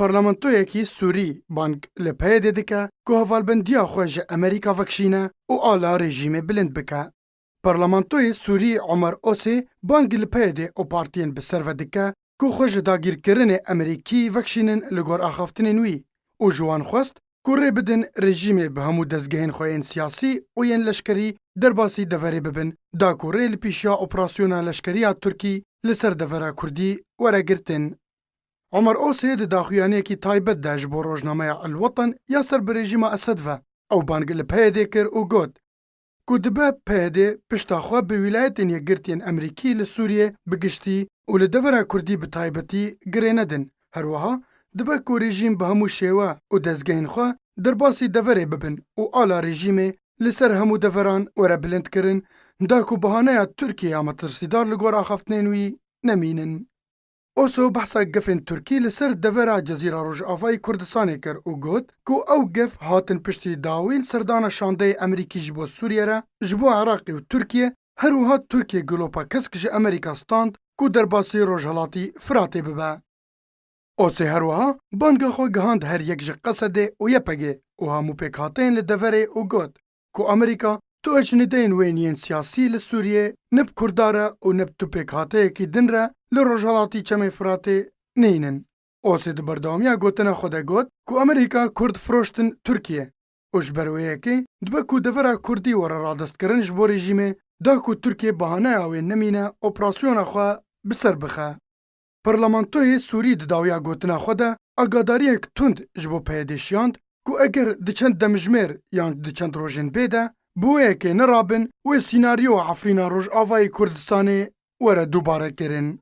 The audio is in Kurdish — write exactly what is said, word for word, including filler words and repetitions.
Parlamentoyekî Sûrî bang li P Y D'ê dike ku hevalbendiya xwe ji Amerîka vekişîne û ala rejîmê bilind bike. Parlamentoyê Sûrî Omer Osê bang li P Y D'ê û partiyên bi ser ve dike ku xwe ji dagîrkirinê Amerîkî vekişînin li gor axaftinên wî û ji wan xwest ku rê bidin rejîmê bi hemû dezgehên xwe yên siyasî û yên leşkerî derbasî deverê bibin, da ku rê li pêşiya operasyona leşkerî ya Tirkî li ser devera Kurdî were girtin. Omer Osê di daxuyaniyekî taybet de ji bo rojnameya El Watan ya ser bi rejîma Esed ve ew bang li P Y D'ê kir û got ku dibe P Y D pişta xwe bi Wîlayetên Yekgirtiyên Amerîkî li Sûriyê bi giştî û li devera Kurdî bi taybetî girê nedin. Her wiha dibe ku rejîm bi hemû şêwe û dezgehên xwe derbasî deverê bibin û ala rejîmê li ser hemû deveran were bilindkirin, da ku bahaneya Tirkiyê ya metirsîdar li gor axaftinên wî nemînin. Oso behsa gefên Tirkî li ser devera Cezîra Rojavayê Kurdistanê kir û got ku ew gef hatin piştî dawîn serdana şandeyê Amerîkî ji bo Sûriye re, ji bo Iraqê û Tirkiye, her wiha Tirkiye gilopa kesk ji Amerîka stand ku derbasî Rojhelatî Firatê bibe. Osê her wiha banga xwe gihand her yek ji Qesedê û Y P G û hemû pêkhateyên li deverê û got ku Amerîka tu ji nideyên wê yên siyasî li Sûriyê ne bi Kurda re û ne bi tu pêkhateyekî din re li rojhelatî Çemê Firatê neynin. Osê di berdewamiya gotina xwe de got ku Amerîka Kurd firoştin Tirkiye û ji ber wê yekê dibe ku devera Kurdî were radestkirin ji bo rejîmê, da ku Tirkiye bahaneya wê nemîne operasyona xwe bi ser bixe. Parlamentoyê Sûrî di dawiya gotina xwe de agadariyek tund ji bo P Y D'ê şiyand ku eger di çend demjimêr yan di çend rojên bê de bi wê yekê nerabin, wê sînaryoya Efrîna Rojavayê Kurdistanê were dubare kirin.